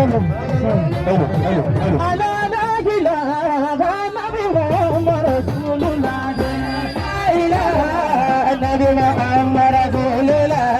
Hello, hello, hello. Nabi Muhammad Rasulullah.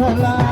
Lord.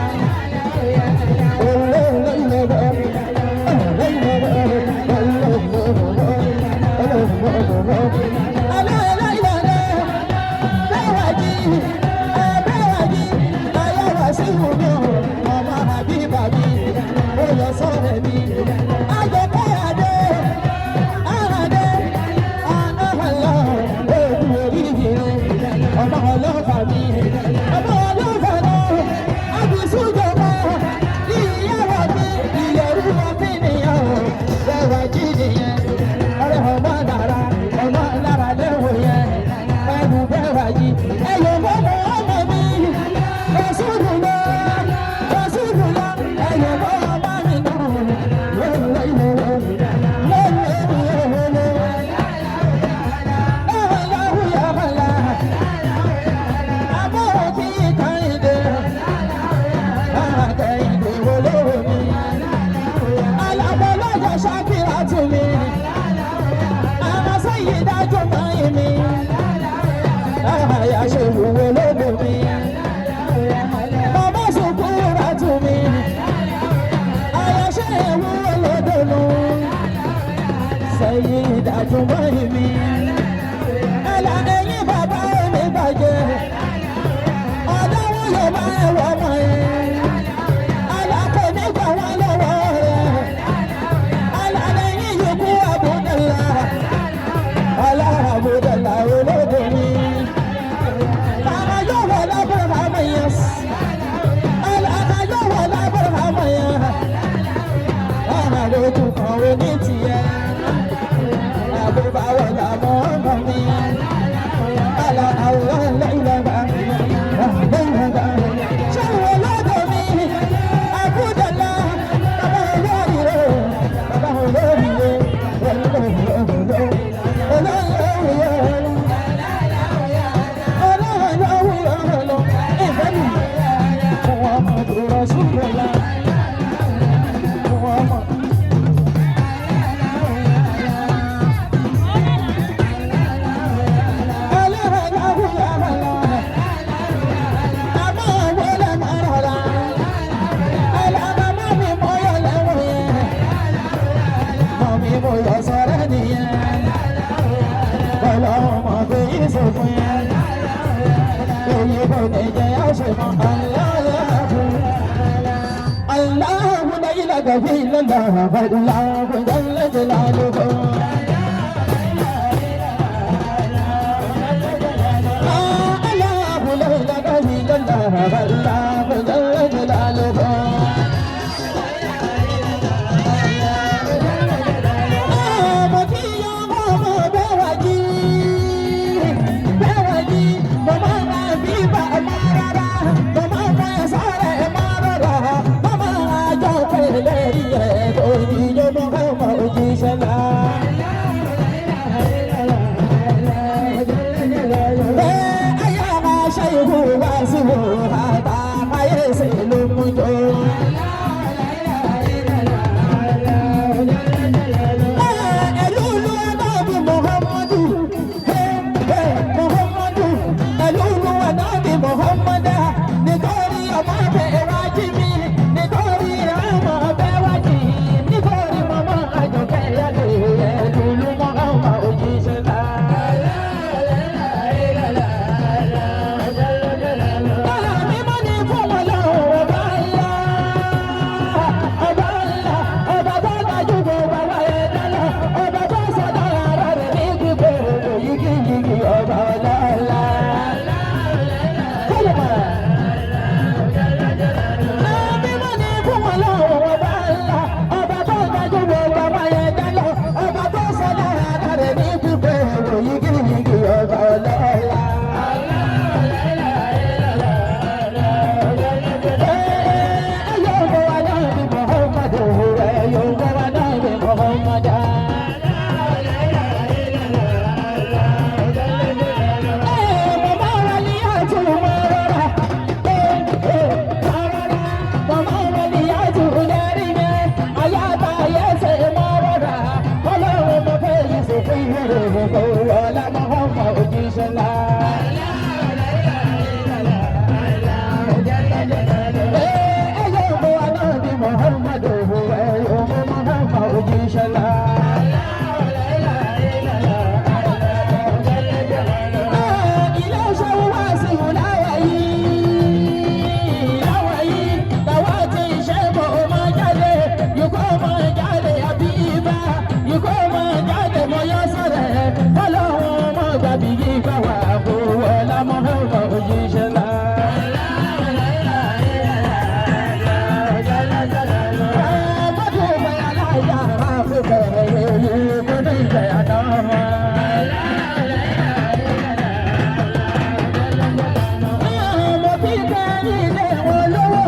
Olówó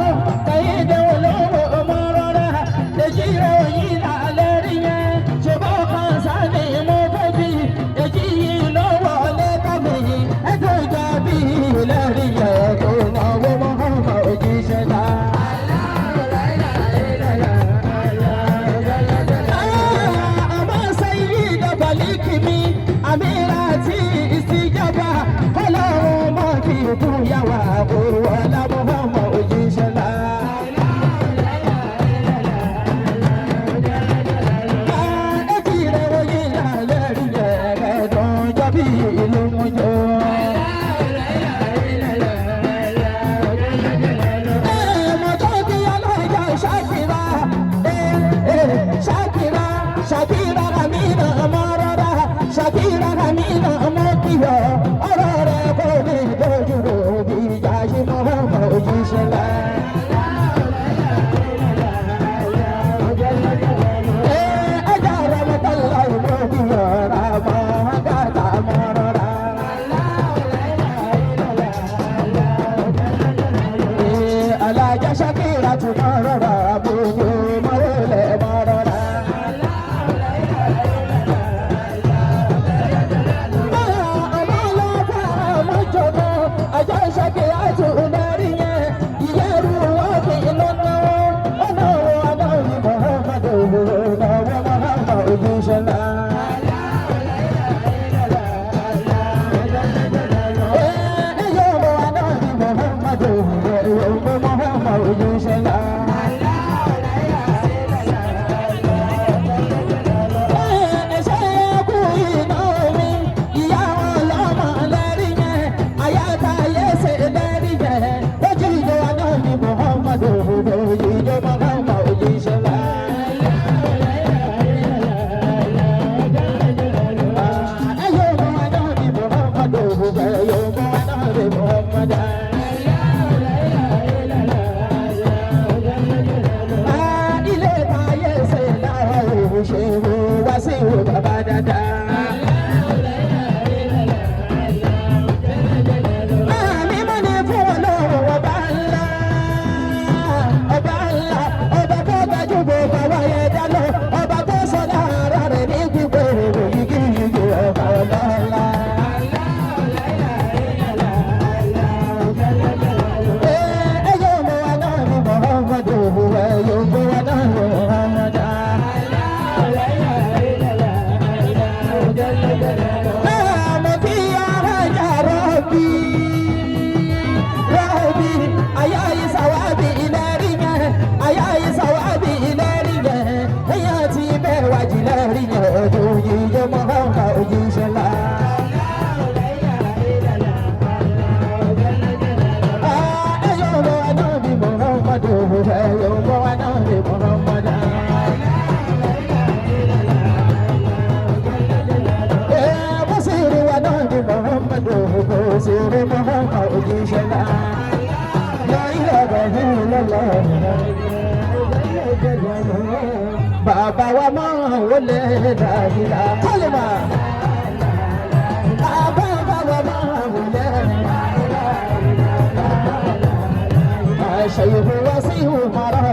Kẹ́hìndé olówó ọmọ rọra èjì rẹ̀ òyìn lálẹ́ rí yẹn ṣùgbọ́n kan sáni mo fẹ́ fi èjì yìí lọ́wọ́ lẹ́tà mi ẹ̀dùn ìjọ bí lẹ́rìí yẹn tó náwó mọ́ òjíṣẹ́ náà. Àmọ́ sẹ́yìn ìdọ̀bọ̀lì mi, àmìrà àti ìsìjọba, kọ́lọ́run mọ́ kí ikú yà wá òwò ọ̀làmúhàmọ́ òjíṣẹ́ náà. Etí rẹ̀ wòye lálẹ́ rí ẹ̀ẹ́dùn jọ bí ìlú mú jọ. Ṣakira, Ṣakira, Ṣakira Amina Mọ́rọ́dá, Ṣakira Amina Mọ́kìyọ̀, ọ̀rọ̀ rẹ̀ kò ní dojú bí ìjà ṣe mọ́ ọmọ òjíṣẹ́ lá. Ẹja Ramatala Mọ́kìyọ̀, Ramọ́gàtà Mọ́rọ́dá. Alájà Ṣakira tún mọ́rọ́dá, gbogbo mọ́wọ́lẹ̀ mọ́rọ́dá. Ilé ayé ṣe lára òun ṣe wá sí ìwò bàbá dáadáa. Mímọ́ ni fún Ọlọ́run ọba ńlá, ọba ńlá, ọba tó gbajúgbò bàbá yẹn dáná, ọba tó sọ lára rẹ̀ ní gbígbé yìgì yìgì ọba ọba ńlá. Ẹ yóò mọ wa náà ní Muhammadu, ẹ yóò mọ wa náà ní Muhammadu. Mo kí ara jà rọ́bì, rọ́bì, àyà ìsàwábì ìlẹ́rìí yẹn, àyà ìsàwábì ìlẹ́rìí yẹn, ẹ̀yà tí bẹ́ẹ̀ wájú lẹ́rìí yẹn, ọdún yìí yóò mọ̀ ọ́n òjíṣẹ́ lá. Ẹ̀yọ́ mọ̀ wá náà bí Muhammadu, ẹ̀yọ́ mọ̀ wá náà bí Muhammadu. Basiru wa náà bí Muhammadu, Basiru Muhammadu òjíṣẹ́ lá. La ilaha illallah. Bàbá wa máa ń wọlé dàbílà. Kọ́lìmà. Bàbá wa máa ń wọlé. Ṣèyí wá sí ìhùmọ̀rọ̀.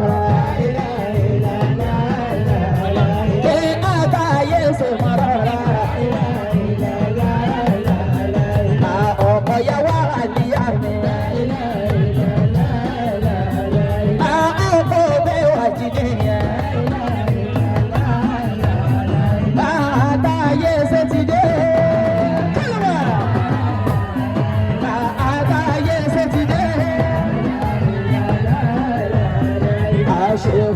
Ṣé àtàyè ṣe mọ̀rọ̀? Ọkọ̀ yà wá àdìyá mi. Ọkọ̀ bẹ́ẹ̀ wà jíjìn yẹn. Àtàyè ṣe ti dé. Kọ́lùmọ̀. Àtàyè ṣe ti dé. Àṣewò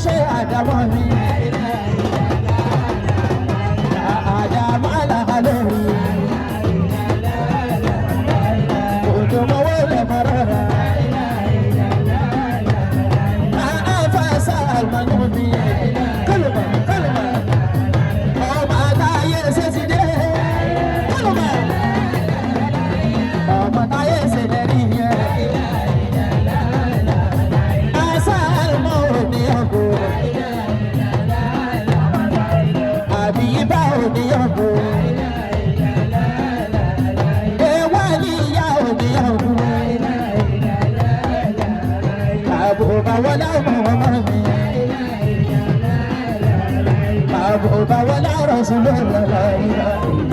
ṣe àdàmọ́ mi. Àdàmọ́ àlàkà lórí. Òjò mọ́wọ́ lè mọ́rọ́ rẹ̀. Àfàṣà àlùmọ́nù mi. Kọ́lùmọ̀ kọ́lùmọ̀. Ọmọ àtàyè ṣe ti dé. Kọ́lùmọ̀. Ọmọ táyé ṣe lè rí yẹn. Àṣà àlùmọ́ òní ọ̀gbọ̀n. Àbí bá òní ọ̀gbọ̀n. Ewa ni ìyá òní ọ̀gbọ̀n. Àbùbá wọlé ọmọ ọmọ mi. Àbùbá wọlé ọ̀rọ̀ sùn lọ́wọ́.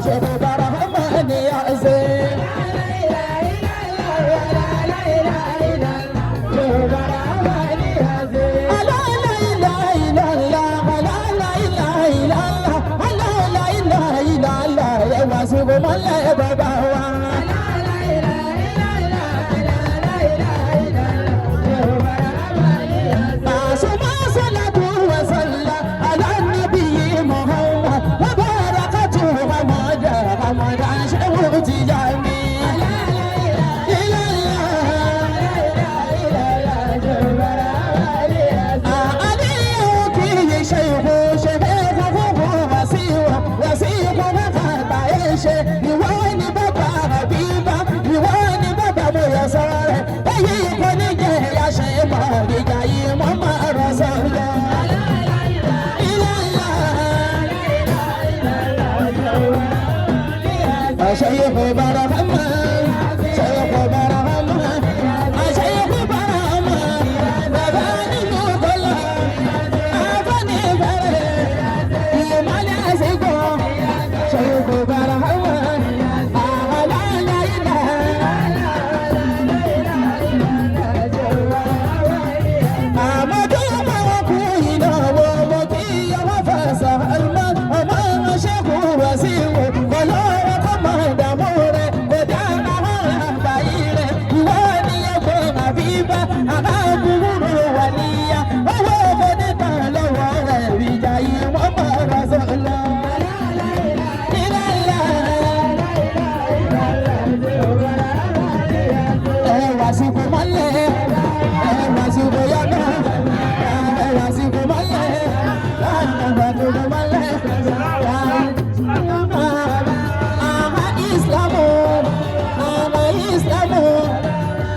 Ṣèkú Barahama ni a ṣe. Mọ́lẹ̀ bàbá wa. Ìwọ ni bàbá Àbíbá, ìwọ ni bàbá Mọ̀yọ́sọ́rẹ́, èyí kò ní jẹ́ ìyáṣẹ́ mọ̀ ìjà yìí mọ́ máa rọ̀ sọ́yọ́. شيخ برهما، شيخ برهما، شيخ برهما، باباني مطلع أبني بره يمال أسيكو. شيخ برهما، لا لا إله. Àmọ́dé máa kú ìnáwó mo kí ọwọ́ fẹsẹ̀ ẹ̀lmọ́ ọmọ ṣẹ́kù wá sí ìwò ọlọ́rọ̀ kọ́ mọ̀ ìdààmú rẹ̀ kò dá àwọn àgbáyé rẹ̀ ìwọ ni ẹgbẹ́ àbíbá àbábúrú wà níyà owó kò ní tàn lọ́wọ́ rẹ̀ ìjà yìí wọ́n mọ̀ ọ́rọ̀ sọ̀lọ́. Ẹwà síkú mọ́lẹ̀, ẹwà síkú yọ̀nà, ẹwà síkú mọ́lẹ̀, ẹwà síkú mọ́lẹ̀. Àmà Ìsìlámù, àmà Ìsìlámù,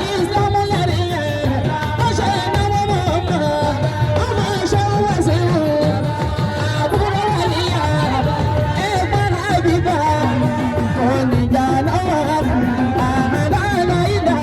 Ìsìlámù lẹ́rìí yẹn, ó ṣe ìnáwó mọ̀ ọmọ, ọmọ ìṣòwò sí i, àbúrò wà níyà, ẹ̀gbọ́n àbíbá, oníjà náà, àmàlà ìlà.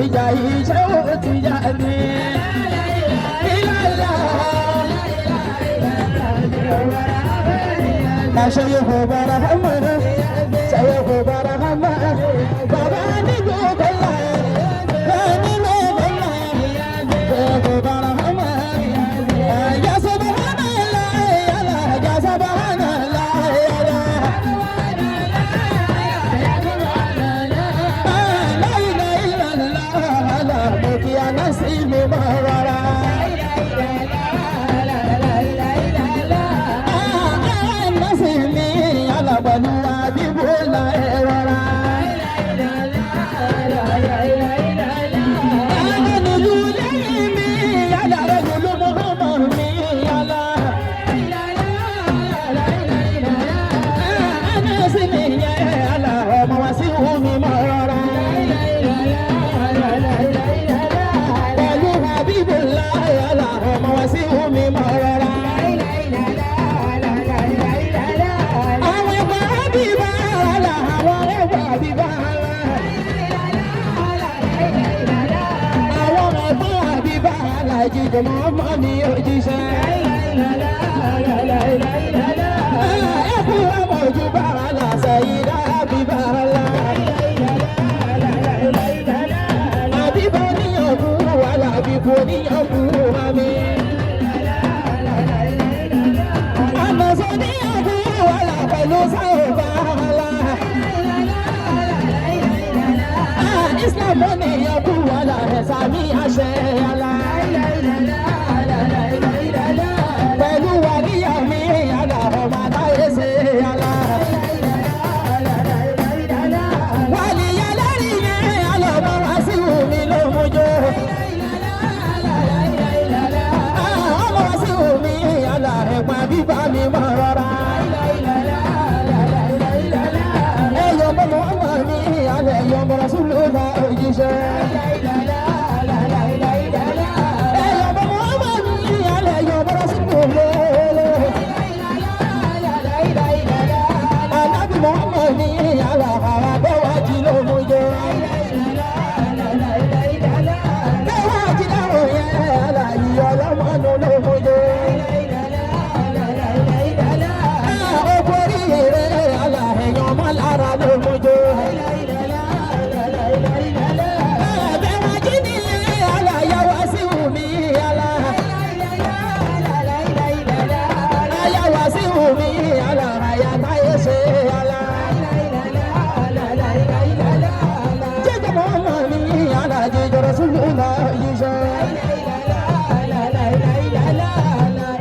Ìjà iṣẹ́ ò ti yá ni. Ìlàlá. شيخ برهما، شيخ برهما، بابا نجوك الله، نجوك الله، شيخ برهما. يا سبحان الله، يا لا، يا سبحان الله، يا لا، لا إله إلا الله، لا بكي نسيم مرارا. Pẹ̀lú Habibullah, yàrá ọmọ wa sí omi mọ́ rọra. Àwọn ẹ̀fọ́ àbíbá àlà, àwọn ẹ̀fọ́ àbíbá àlà. Àwọn ẹ̀fọ́ àbíbá àlà jíjẹ mọ́ ọmọ mi òjíṣẹ́. Ẹ̀kú ọmọ ojúbà àlà sẹ́yìn àbíbá àlà. Àbíbá níyànjú wàhálà àbíkú níyànjú àmì. Àmọ̀sọ níyànjú wàhálà pẹ̀lú sáwọ́ àlà. Islam ní ẹkú wàhálà ẹ̀sà mi àṣẹ àlà. Pẹ̀lú wàlíyà mi àlà ọmọ aláyé ṣe àlà. Wàlíyà lẹ́rìí mi àlà ọmọ wá sí omi ló mú jọ. Ọmọ wá sí omi àlà ẹ̀gbọ́n bíbá mi mọ̀ rọra. Ẹyọ mọ́mọ́ ọmọ mi àlà ẹ̀yọ mọ́ra súlù náà òjíṣẹ́. Ẹyọ mọ́mọ́ ọmọ mi àlà ẹ̀yọ mọ́ra súlù lélẹ̀. Ànábì Muhammad ní àlà àrà bẹ́wà jí ló mú jẹ. Bẹ́wà jí lárò yẹn àlà ìyọ̀ ọlọ́mọdún ló mú jẹ. Ó borí rẹ̀ àlà ẹ̀yàn ọmọ lára ló mú jẹ. Bẹ́wà jí ní àlà yàwá sí omi àlà. Àyàwá sí omi àlà àyàtáyé ṣe àlà. Jíjẹ Muhammad ní àlà jíjọ Rasulullah yíṣẹ́.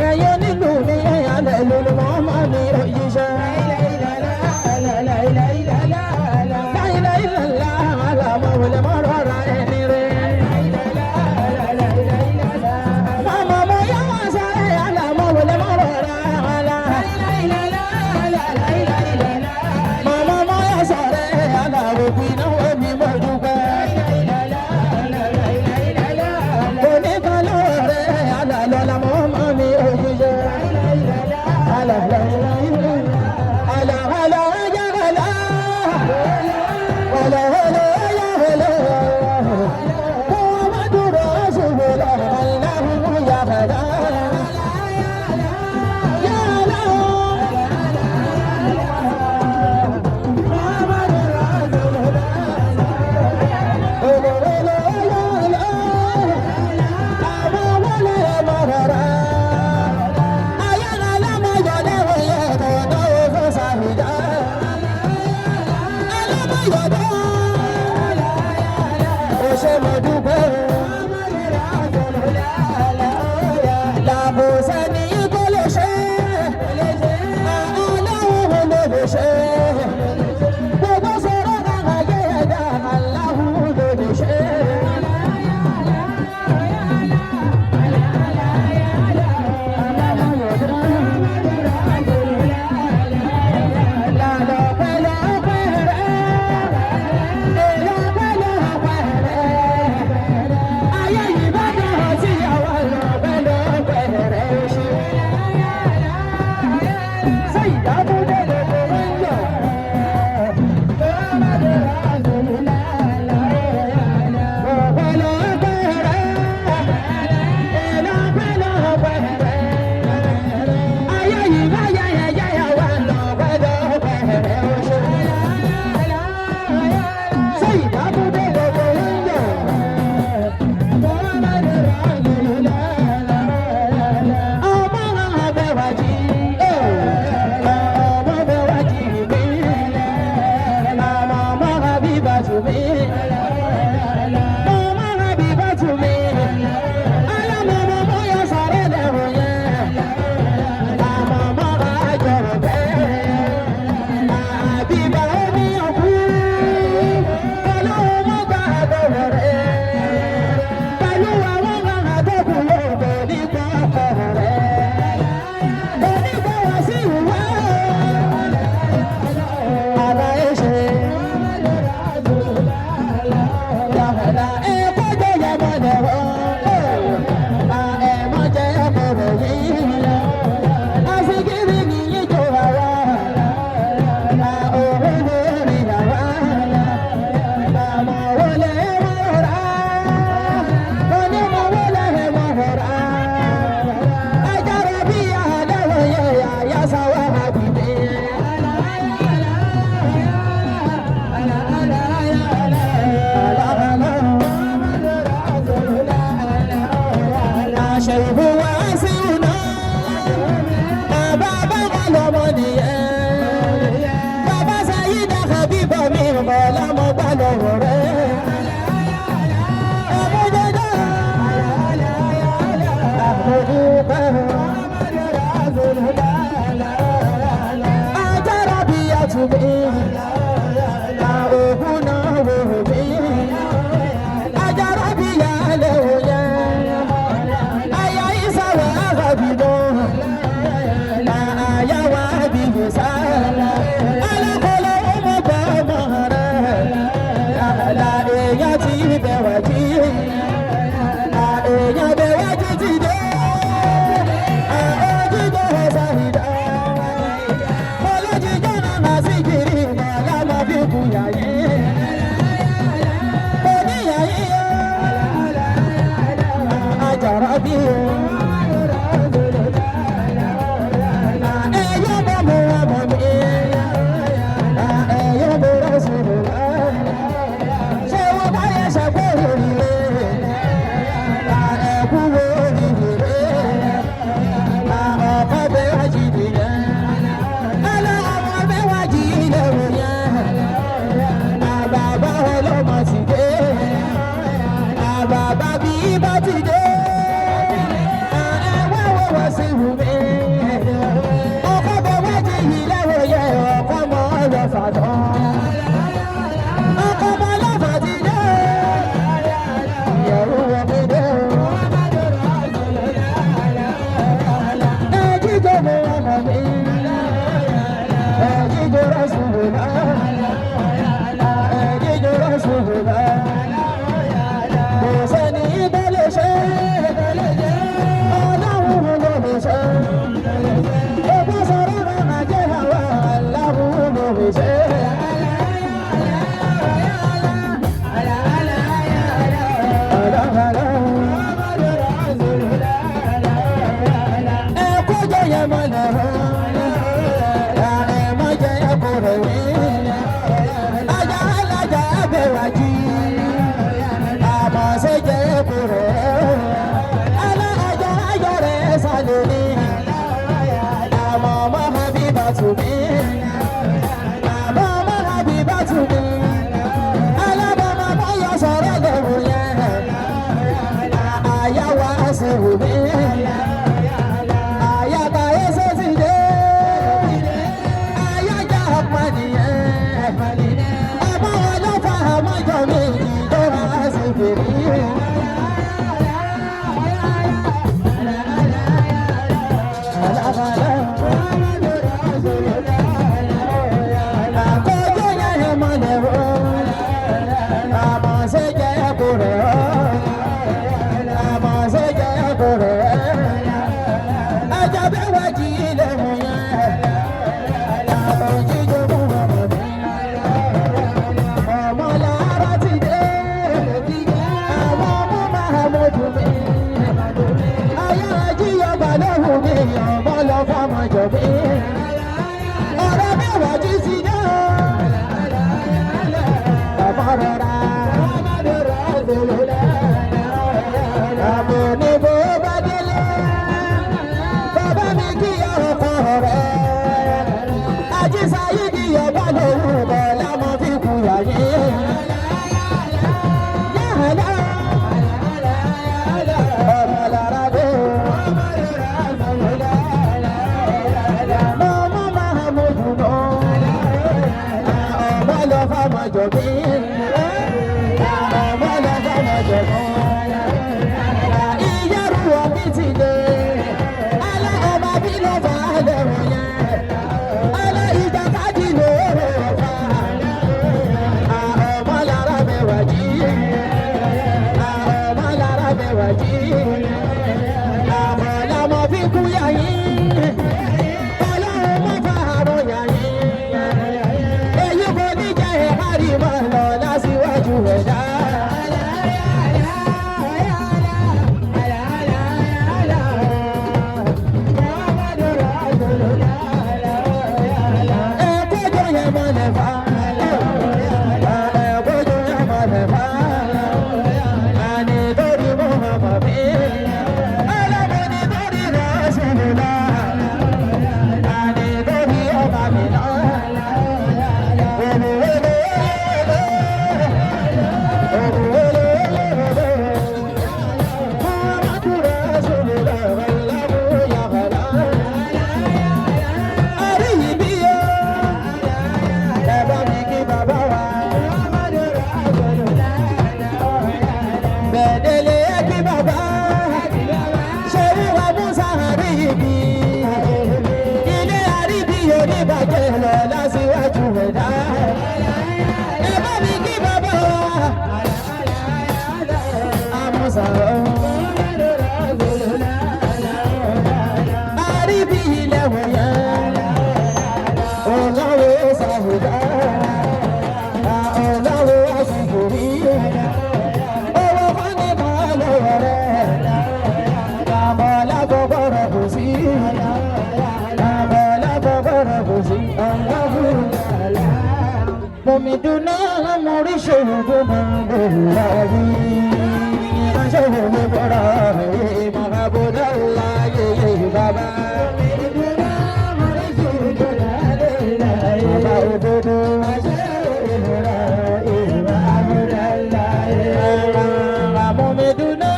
Ẹ̀yin onílù mi àlà ìlú Muhammad ní òjíṣẹ́. La ilaha illallah àlà mọ̀wòlẹ̀ mọ̀rọ̀ra ẹni rẹ̀. Màmá mo yá wọn sáré àlà mọ̀wòlẹ̀ mọ̀rọ̀ra àlà. Màmá mo yá sáré àlà òkú ìnáwó mi mọ̀ dúpẹ́. Oníkanlọ́ rẹ̀ àlà lọ́la mọ́mọ́ mi òjíṣẹ́. Àlà àlà àlà àlà yà àlà. Àlà àlà yà àlà. Muhammadu Rasulullah, Allahu ya àlà. Ya àlà. Muhammadu Rasulullah. Àlà àlà yà àlà. Àmọ́ wọlé mọ̀rọ̀rọ̀. Gbogbo sọ̀rọ̀ kàkà yẹ ẹ̀dá aláwọ̀ ló lè ṣe. Ayé yìí bá dùn sí àwọn ọ̀pẹ̀lọpẹ̀ rẹ̀ ṣe. lọ. Àyàwó àbíyè sáà. Alákọ̀ọ́lọ́ ọmọ gbọ́ ọmọ rẹ̀. Àlà èèyàn ti bẹ̀ wá jí. Èèyàn bẹ̀ wá jí ti dé. Àójíjọ́ ṣàhìdá. Ọlọ́jíjọ́ náà máa sì kiri màlá máa fi kú yàyé. Oníyàyé àjàrà bí o. Ẹ̀yọ́ bá mu ọmọ mi. Ẹ̀yọ́ bó rẹ̀ sọ̀rọ̀ wá. Ṣé wọ́n bá yẹ ṣàkóso rire? Ẹ̀kú wo rire? Ọkọ̀ bẹ́ẹ̀ wá jí nìyẹn. Ẹlẹ́ ọmọ bẹ́ẹ̀ wá jí ilé wò yẹn. Àbàbà ọlọ́mọ ti dé. Àbàbà bí bá ti dé. Ẹ̀wá wo wá sí wù mí. Ọkọ̀ bẹ́ẹ̀ wá jí ilé wò yẹn. Ọkọ̀ mọ́ ọ̀rọ̀ fàdán. Ọkọ̀ mọ́ ọlọ́fà ti dé. Ìyẹ̀wò wọ̀ mí dé o. Ẹ̀jíjọ́ mi ọmọ mi. Ẹ̀jíjọ́ Rasulullah. Ẹ̀jíjọ́ Rasulullah. Kò sẹ́ni tó lè ṣe. Ọlọ́run ló lè ṣe. Òkú sọ̀rọ̀ máa jẹ́ àwa aláwọ̀ ló lè ṣe. Ẹ̀kújọ yẹn mọ̀ lẹ́rọ. Ẹ̀ má jẹ́ ẹ̀kọ́ rẹ̀ wí. Ajá alájà bẹ̀rẹ̀ jí. Àmọ̀ ṣe jẹ́ ẹ̀kọ́ rẹ̀. Alá ajá ayọ̀ rẹ̀ sálẹ̀ ní. Àmọ̀ ọmọ Habiba tù mí. Àmọ̀ ọmọ Habiba tù mí. Alábàámọ̀ báyọ̀ sọ̀rọ̀ lẹ́rù yẹn. Àyà wa sì wù mí. Àyàbá ẹsẹ̀ ti dé. Àyájá apànìyàn. Ọmọ ọlọ́fà àmọ́jọ mi ìjọba sì fèrè. Àkójọ yẹn mọ̀lẹ́ o. Àmọ̀ ṣe jẹ́ kúrẹ́ o. Àmọ̀ ṣe jẹ́ kúrẹ́ o. Ajá bẹ́ wá jí ilé mu yẹn. Àmọ̀ jíjó mú ọmọ mi. Ọmọ lára ti dé. Àwọn ọmọ máa mójú mi. Ayé ajíyọba lóhùn mi. Ọmọ lọ fọmọ jọ mi. Ọ̀rọ̀ bẹ́ wá jí ti dé. Bàbá rọra. Àmọ̀ ní bó bá délé. Bàbá mi kí ọkọ rẹ̀. Ajísáyé di ọba lòun bọ̀ lámọ fi kú yàyé. Yàhálà. Ọmọ lára dé. Mọ́mọ́ máa mójú lọ. Ọmọ lọ fọmọ jọ mí. Ọmọ lọ fọmọ jọ mí. Ìyẹ́rù ọ̀bí ti dé. Alẹ́ ọmọ bí ló fà á lẹ́rù yẹn. Alẹ́ ìjàkadì ló fà á. Ọmọ lára mẹ́wàá jí. Ọmọ lára mẹ́wàá jí. Àmọ́ làmọ́ fi kú yá yín. Ọlọ́run má fa àrùn yá yín. Èyí kò ní jẹ́ ìparí mọ́ lọ lásìwájú ẹ̀dá. Ẹ̀kọ́jọ́ yẹn mọ̀ lẹ́fà. Ẹ̀kọ́jọ́ yẹn mọ̀ lẹ́fà. Àní torí Muhammad mi. Ọlọ́run ní torí Rasulullah. Àríbí. Ilé àríbí oníbàjẹ́ lọ lásìwájú ẹ̀dá. Ẹ bá mi kí bàbá wa. Àmúṣà àríbí ilẹ̀ wọ̀nyẹn. Ọlọ́run ṣàhùdá. Ọlọ́run àṣìkòrí. Owó kan ní kan lọ́wọ́ rẹ̀. Àbọ̀lá kọ́kọ́rọ́ kò sí. Àbọ̀lá kọ́kọ́rọ́ kò sí. Ọlọ́run. Mọ̀mídùnà mọ̀rí ṣòro máa ń lò láyé. Ṣòro bọ̀rọ̀ ìmọ̀ràn láyé bàbá. Bàbá òdodo. Mọ̀mídùnà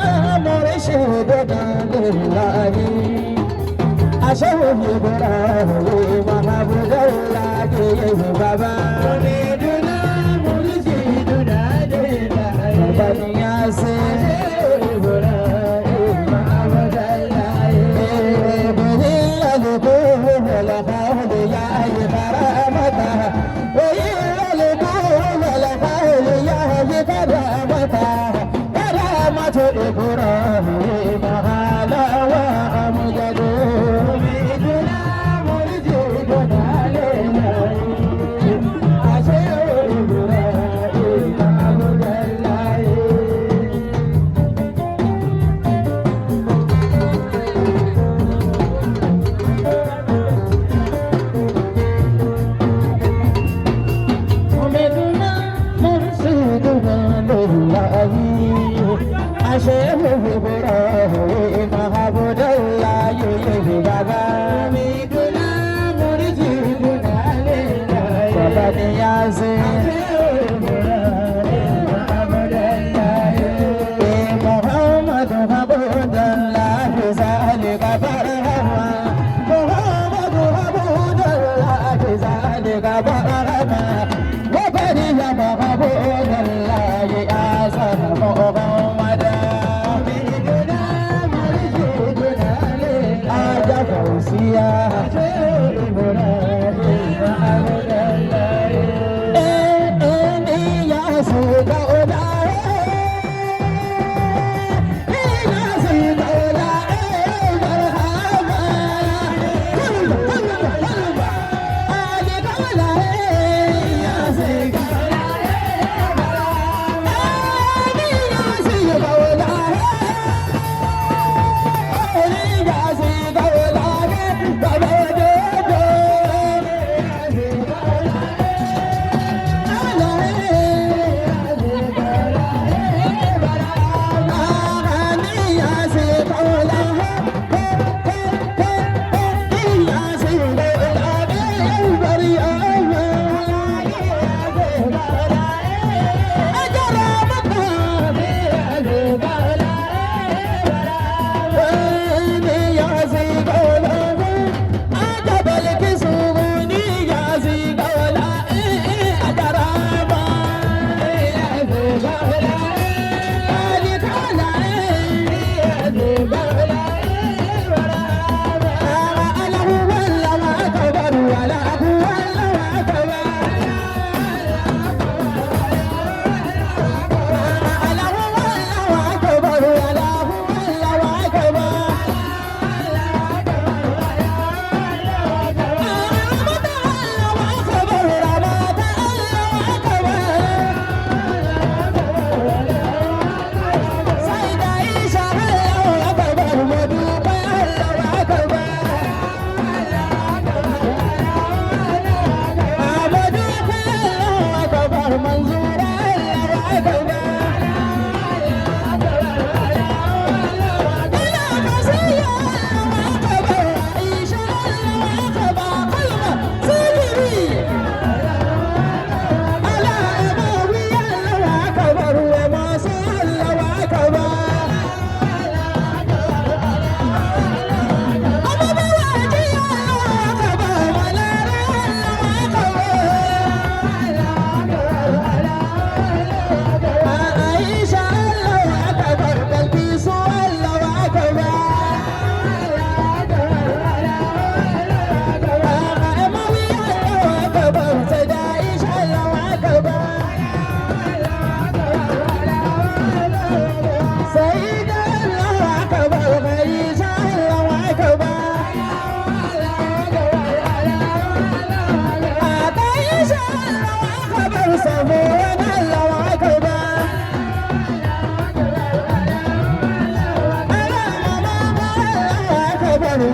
mọ̀rí ṣòro máa ń lò láyé. Aṣẹ́wó mi bọ̀rọ̀ ìmọ̀ràn láyé bàbá. Bàbá ni a ṣe. Baba.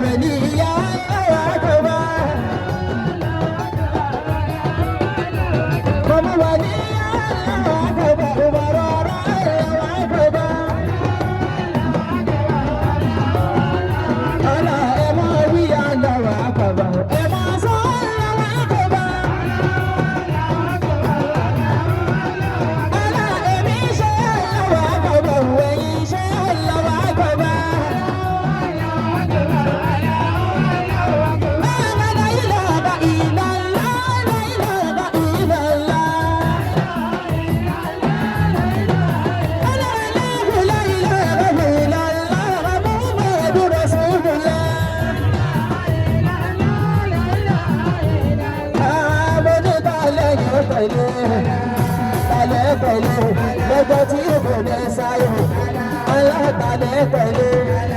Rẹ̀ ní ìyá àkọ́bá. Mọ̀mú wà ní àkọ́bá, òbọ̀rọ̀ àkọ́bá. Ọlá ẹ máa wí àlọ́wà àkọ́bá, ẹ máa sọ àlọ́wà àkọ́bá. Ọlá èmi ṣe àlọ́wà àkọ́bá, ẹ̀yin ṣe àlọ́wà àkọ́bá. La ilaha illallah, la ilaha illallah. La ilaha illallah, Muhammadu Rasulullah. Tẹ̀lé tẹ̀lé lọ́jọ́ tí kò ní sáyò, alátalẹ̀ tẹ̀lé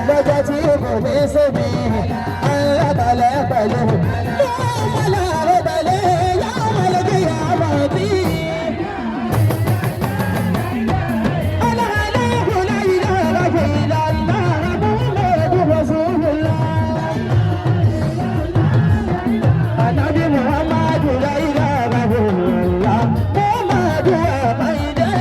lọ́jọ́ tí kò ní sẹ́mi, alátalẹ̀ tẹ̀lé lọ́mọlá tẹ̀lé yàmọ̀lẹ́kẹ̀ yàmọ̀ bí. Ànábì Muhammadu la ilaha illallah, Muhammadu àmàlẹ́.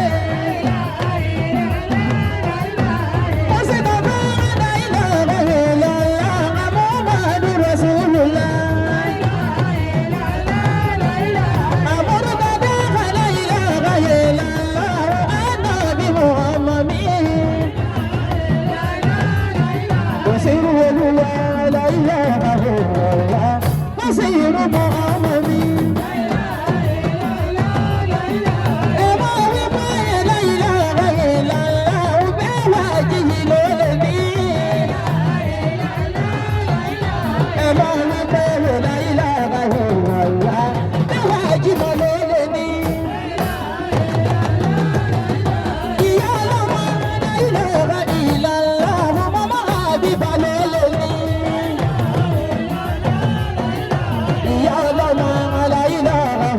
Ìyá ọlọ́mọ aláìláha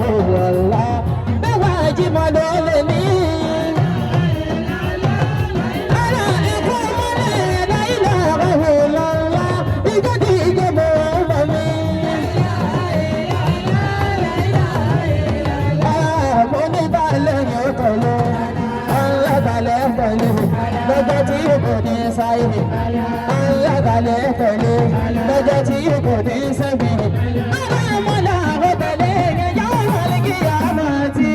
bẹ́wàá jímọ̀ ló lè ní. Ara ẹ̀kọ́ mọ́lẹ̀ aláìláha ìjọ́dí ìjọba ọmọ mi. Mo ní balẹ̀ yẹn pẹ̀lú, alábalẹ̀ pẹ̀lú, lọ́jọ́ tí kò ní sáyé. Alábalẹ̀ pẹ̀lú, lọ́jọ́ tí kò ní sẹ́mi. Alámọ̀lá ọ̀tẹ̀lẹ̀ yẹn yóò wọlé kí a máa ti.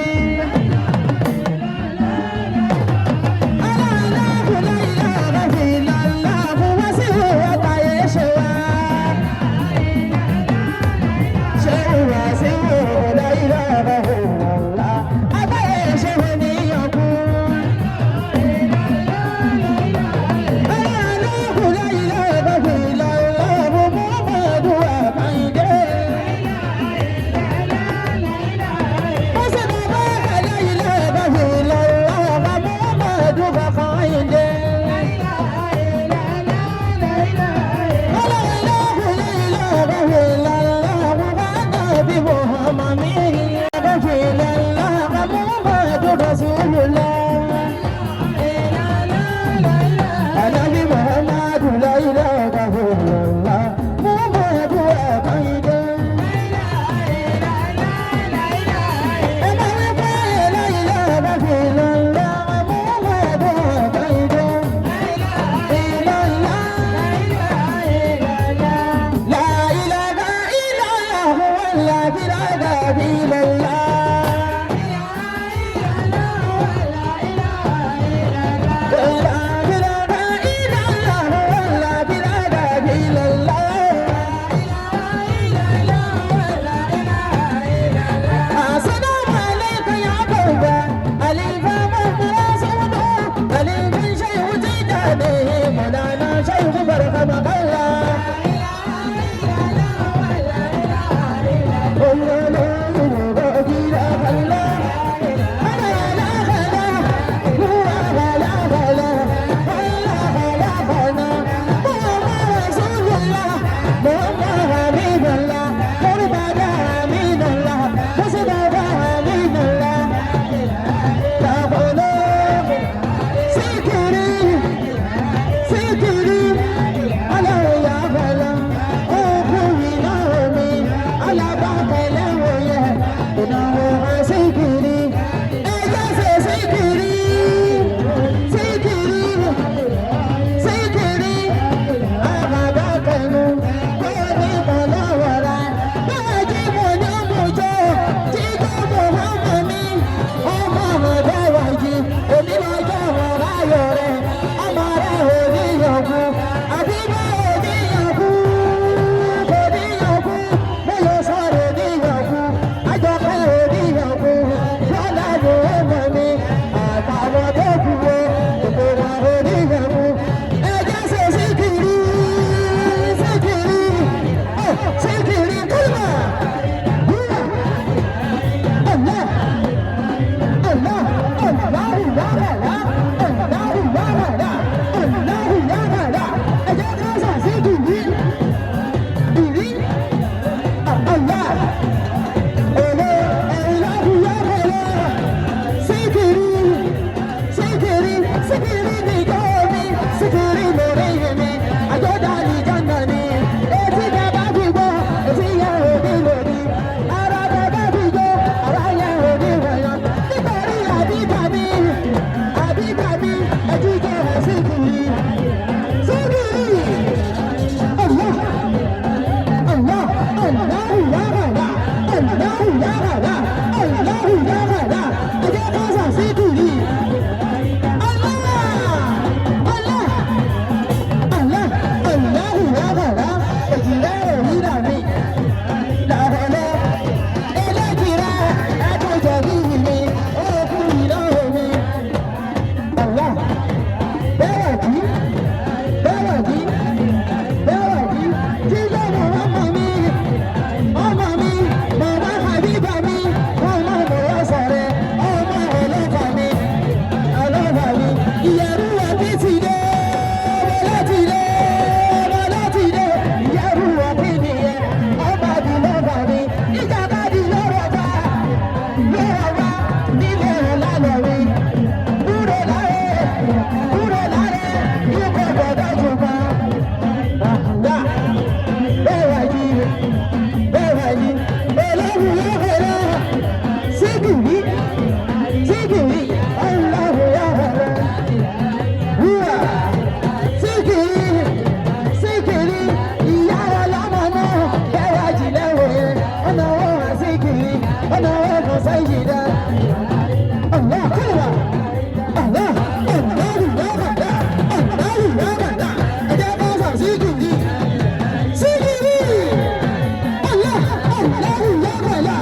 Síkìrì kúlùmọ̀ wúrà Allah Allah Allahu wàhálà Allahu wàhálà Allahu wàhálà. Ẹ̀jẹ̀ ká sà síkìrì ìrí Allah ẹ̀lẹ́ Allahu wàhálà síkìrì síkìrì síkìrì nìjọ́ mi síkìrì lórí mi àjọ́dá àlìjáná ni etí bàbá fi gbọ́ etí yẹn ò ní lòdì ara bàbá fi gbọ́ ara yẹn ò ní wọ̀nyọ́ nítorí àbíkà mi àbíkà mi ẹjú jẹ́ ẹ̀ síkìrì síkìrì Allah Allah Allahu wàhálà Allahu wàhálà Allahu wàhálà ẹjẹ́ ká sà síkìrì. Allah Allah Allah Allahu wàhálà èjìlá òwúrà mi làhọ̀lọ́ ẹlẹ́jìrá ẹ̀kọ́jọ bí mi òkú ìlọ́wọ́ mi. Allah bẹ́ẹ̀ kí bẹ́ẹ̀ kí bẹ́ẹ̀ kí jíjọ́ mọ̀ ọmọ mi ọmọ mi màmá Habiba mi ọmọ mọ̀ọ́sọ̀rẹ́ ọmọ ọlọ́fà mi ọlọ́fà mi ìyẹ̀rú ọtí ti dé ọmọ láti dé ọmọ láti dé ìyẹ̀rú ọtí nìyẹn ọmọ àbí lọ́fà mi ìjàkadì lọ́rọ̀ bá lọ́rọ̀ bá nílẹ̀ ọ̀làlọ́ mi kúrò láyé kúrò láyé ikọ̀ gbọ̀dọ̀ jù pa àdá bẹ́ẹ̀ wá yí bẹ́ẹ̀ wá yí ọlọ́run yóò sígìrì sígìrì ọlọ́run yóò wúrà sígìrì sígìrì ìyá ọlọ́mọ náà bẹ́ẹ̀ wá jìnlẹ̀ wòye ọ̀nà wọn sígìrì ọ̀nà wọn kò sẹ́yìn dá ọ̀nà kúrò ọ̀nà ọ̀nà ọ̀nà ọ̀nà ọ̀nà ẹ̀jẹ̀ bá sà sígìrì sígìrì ọ̀nà ọ̀nà ọ̀nà ọ̀nà.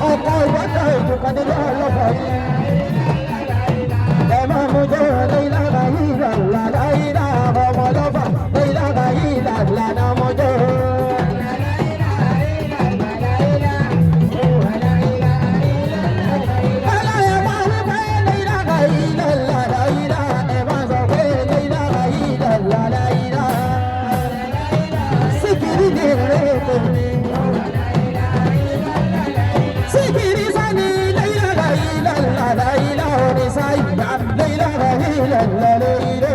Ọkọ̀ ìwọ́ta ìdùnkàdé lọ́wọ́ yìí. Ẹ máa mú jẹ́ láìlára ìlàlá láìlá ọmọ lọ́fà láìlára ìlàlá náà mú jẹ́. Aláya máa wí pé láìlára ìlàlá láìlá ẹ máa sọ pé láìlára ìlàlá láìlá. Síkìrì ní ìrètò mi. Síkìrì sani láìlára ìlàlá láìlá òní sáyidá láìlára ìlàlá láìlá.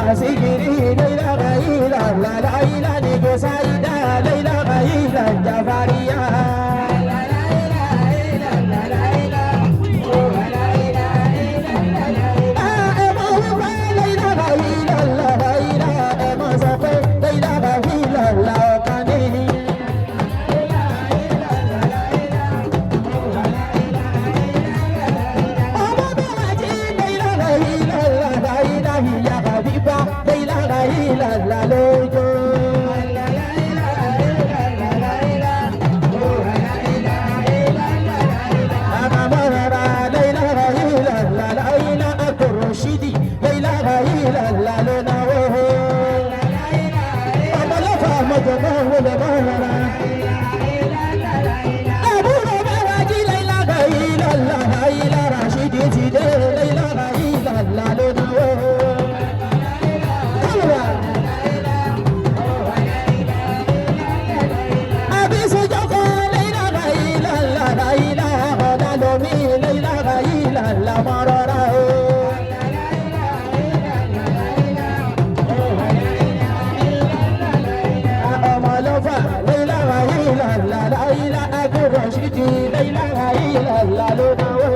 Asigiri láìlára ìlàlá láìlá ní kò sáyidá láìlára ìlàlá jàfàríyà. Ẹ máa wí pé láìlára ìlàlá láìlá ẹ máa sọ pé láìlára ìlàlá ọ̀kan ní. Ọmọ bẹ́ẹ̀ jí láìlára ìlàlá láìlá ìyá Habiba láìlára ìlàlá lójó. Àmàmọ́ra láìlára ìlàlá láìlá Abdulrasheed láìlára ìlàlá lónáwó. lè mọ́ rárá. Àbúrò bá wá jí Láìlá Láìlá Láìlá Rashidi ti dé Láìlá Láìlá ló náwó. Kálùwà. Àbísùjọ́kọ̀ Láìlá Láìlá Láìlá ọ̀dà lómi Láìlá Láìlá mọ́ rárá o. Ọmọ lọ́fà Láìlá Láìlá Láìlá àbúrò ṣídì Láìlá Láìlá ló náwó.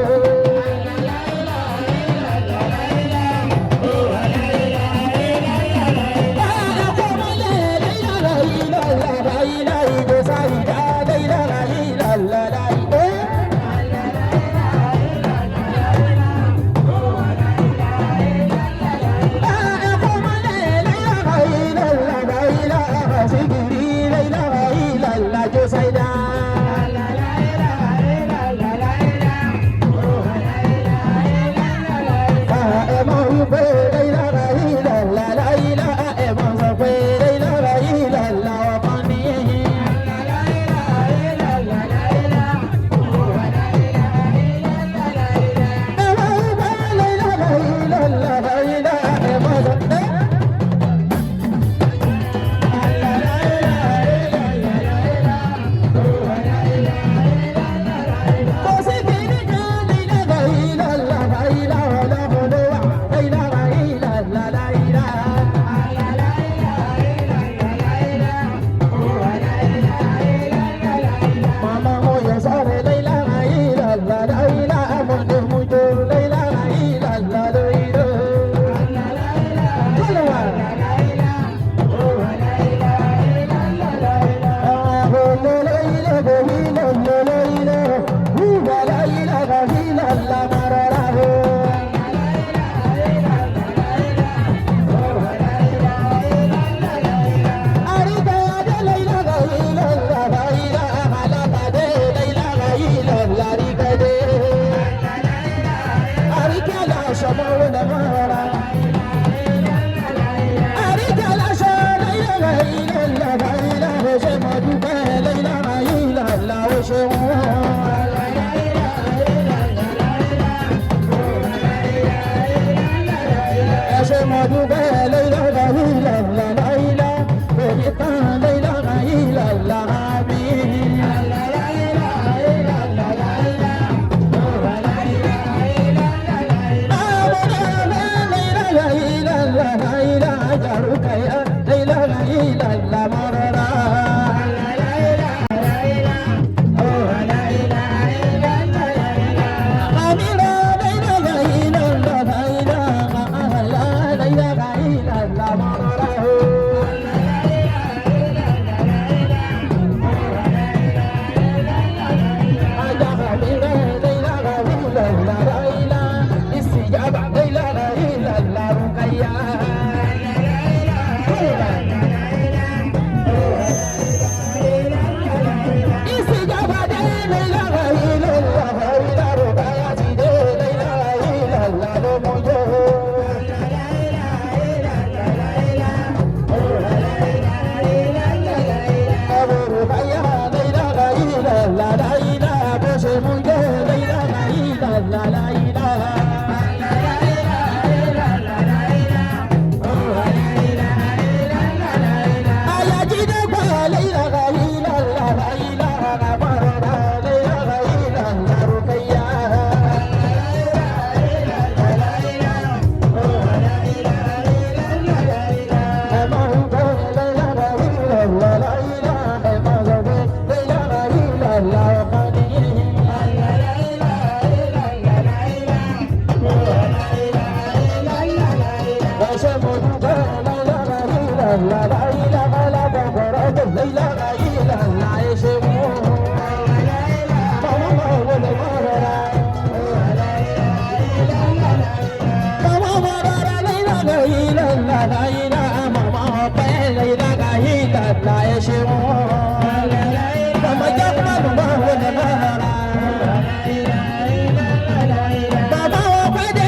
Bàbá ọpẹ́ dé.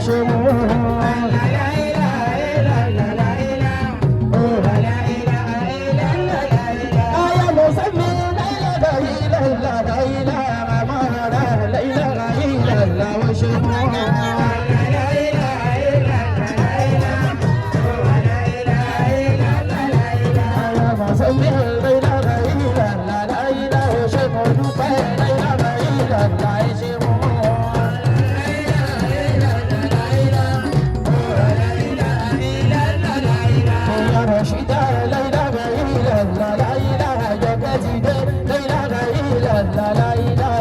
ṣe mú. Aya mo sẹ́mi láìláà láìláà láìláà láìláà láìláà ó ṣe mú. Aya mo sẹ́mi láìláà láìláà láìláà ó ṣe mú dúpẹ́ láìláà láìláà láì ṣe mú. Aya Rashida láìláà láìláà láìláà jọ̀kẹ́ ti dé láìláà láìláà láìláà.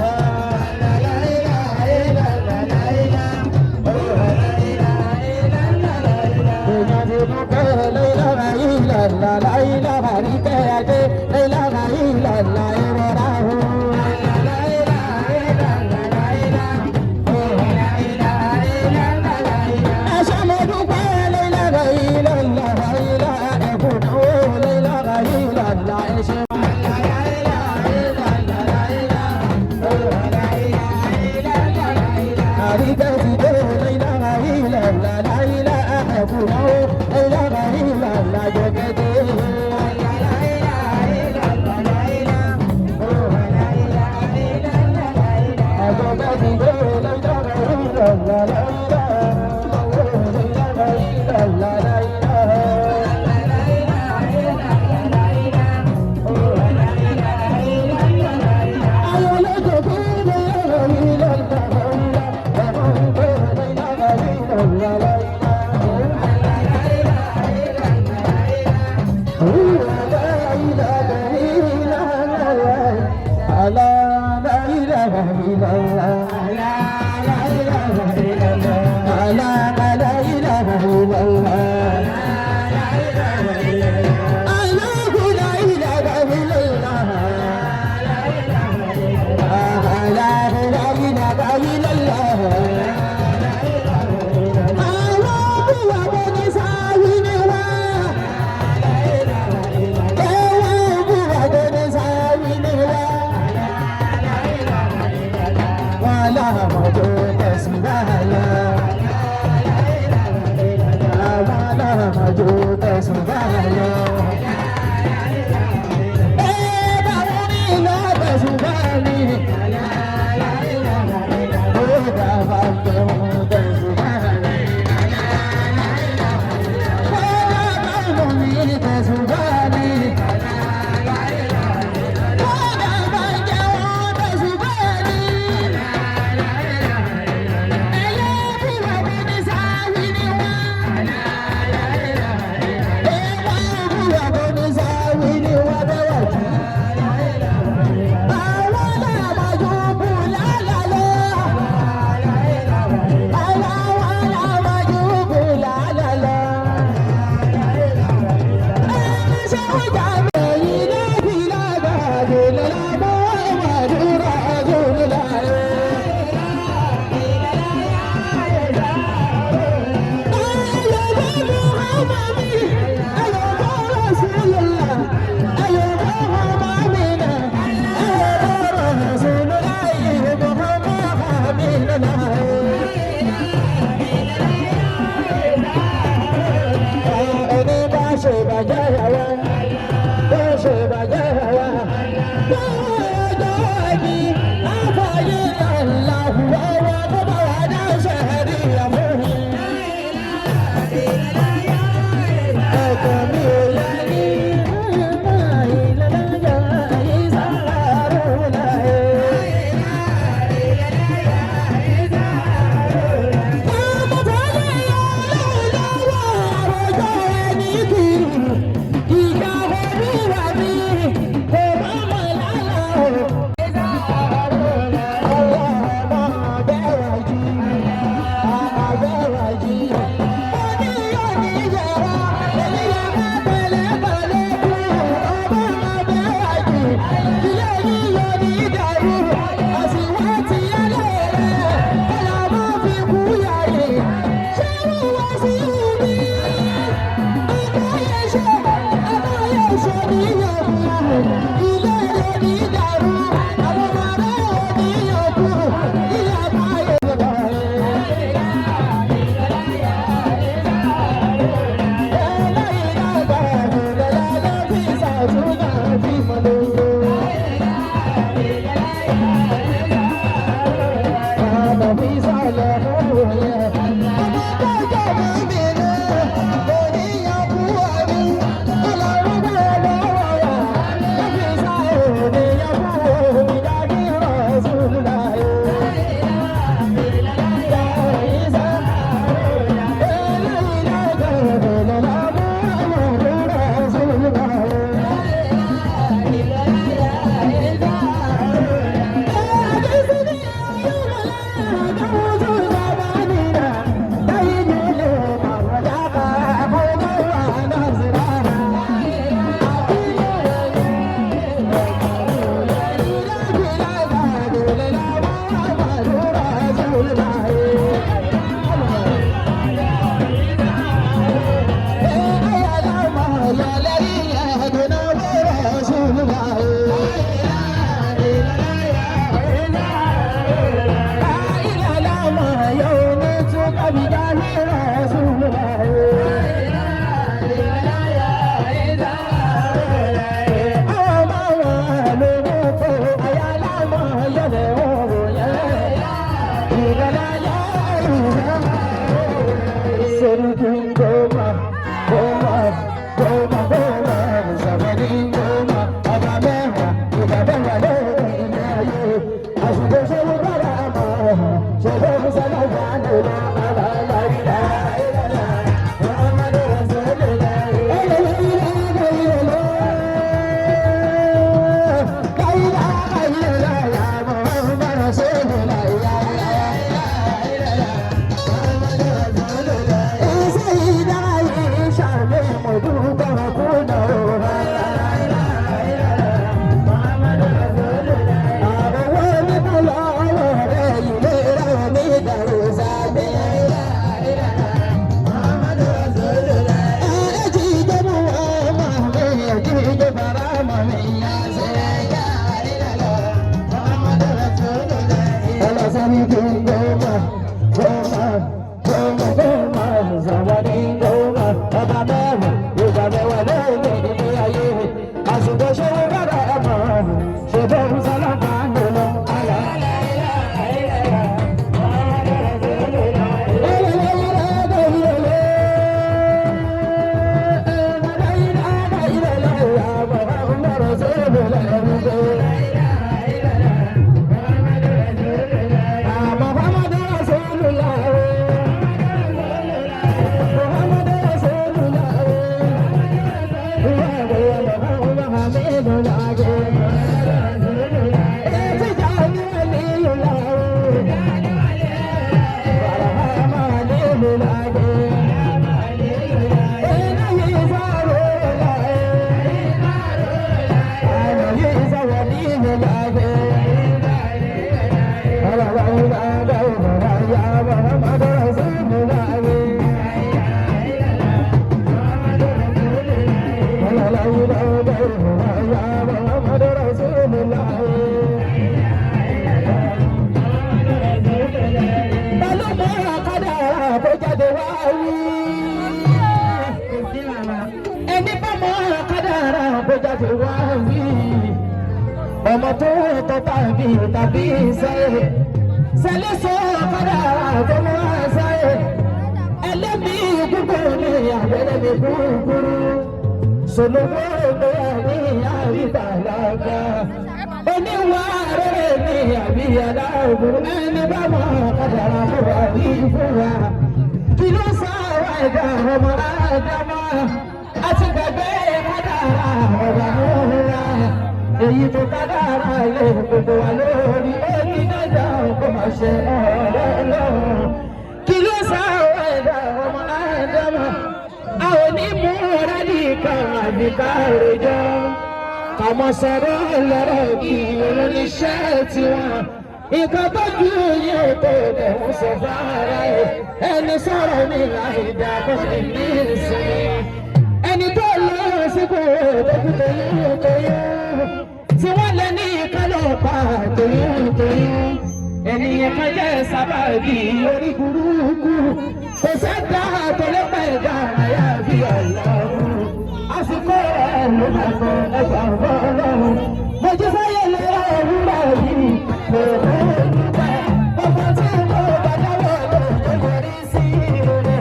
Ẹni bá mọ kádàrá kó jáde wá wí. Ọmọ tó tọ́ tàbí tàbí sẹ́yẹ. Sẹ́lẹ̀ sọ kádàrá tó mú wá sáyẹ. Ẹlẹ́mìí gúgúrú ní àbẹ̀rẹ̀ mi gúgúrú. Sọlọ́wọ́ mi ní àríbàlágà. Oníwà rere ní àbí aláàbò. Ẹni bá mọ kádàrá kó wá wí fún wa. Kí ló sọ àwọn ẹ̀dá ọmọ Ádámà? Àti gbàgbé kádàrá ọba múra. Èyí tó kádàrá lé gbogbo wa lórí. Ó ní dandan kó máa ṣe ọ̀rẹ́ lọ́rùn. Kí ló sọ àwọn ẹ̀dá ọmọ Ádámà? A ò ní mú rádì kan àbí ká rojọ́. Kàmọ́ sọ̀rọ̀ lọ́rọ̀ bí oníṣẹ́ tiwọn. Nǹkan tó ju yín ò tó lẹ̀ ń sọ fara ẹ̀. Ẹni sọ̀rọ̀ mi láì dá kó sì ní ìsinmi. Ẹni tó lọ síkò tó toyún toyún. Tí wọ́n lé ní kálọ̀pá toyún toyún. Ènìyàn kan jẹ́ sábàbí orí burúkú. Kò sẹ́dá tó lè pẹ̀ dá àyàfi Ọlọ́run. Àsìkò ẹ̀ ló máa fọ ẹgbàá ọlọ́run. Mo jí sáyé lọ́wọ́ òwúrọ̀ yìí. Mo dúpẹ́. Gbogbo tí mo bá dáwọ́ lò tó yọrí sí rere.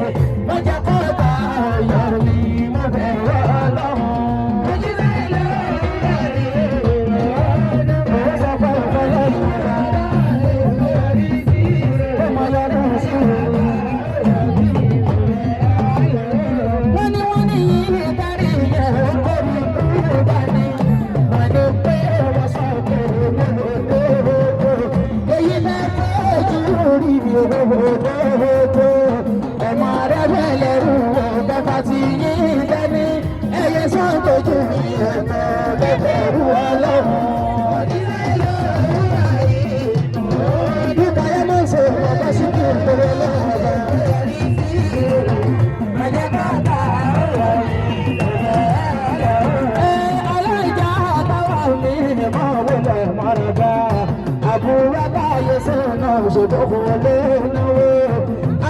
náà ṣèbọ̀kùn ló náwó.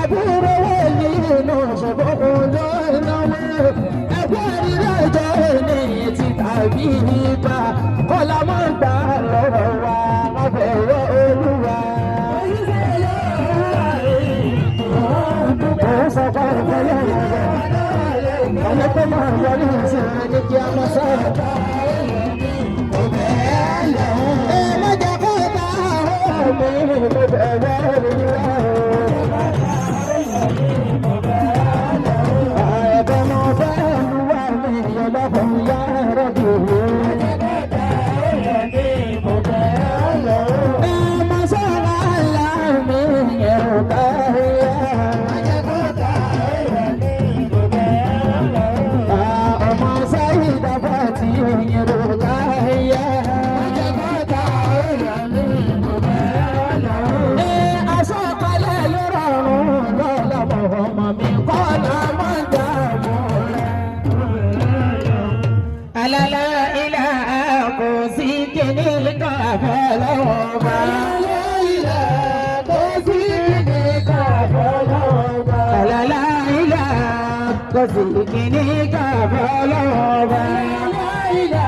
Àbúrò wọ̀nyí náà ṣèbọ̀kùn ló náwó. Ẹgbẹ́ rírẹ̀ jọ ní ti tàbí ibà. Kọ́lá máa ń gbà lọ́rọ̀ wa lábẹ́rẹ́ olúwa. Kò sọ fún ọ̀pọ̀lọpọ̀ ọ̀nà tó máa wọlé ìsìn ní kí a máa sọ̀rọ̀. Ẹ má jẹ́ kó bá ọ̀rọ̀ mi mo bẹ̀rẹ̀ olúwa. Ẹ̀bẹ̀ mo fẹ́ olúwa mi ọlọ́run yá rọ̀bì mi. Ẹ má sọ̀rọ̀ àlá mi ẹ̀rù káyà. Ọmọ sáyé dàbà tí oyin rò káyà. Ẹ aṣọ kalẹ̀ ló rọrùn lọ́lọ́mọ ọmọ mi kọ́ lọ́ mọ́ dààmú rẹ̀. Alala ilà kò sí kíní kan àfọlọ́wọ́ bá. Alala ilà kò sí kíní kan àfọlọ́wọ́ bá. Alala ilà kò sí kíní kan àfọlọ́wọ́ bá. Alala ilà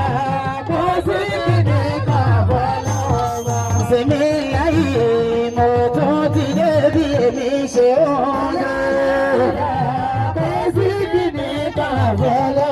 kò sí kíní kan àfọlọ́wọ́ bá. Sèmi láyé mo tún ti dé bí èmi ṣe ń lọ. Kò sí kíní kan àfọlọ́wọ́.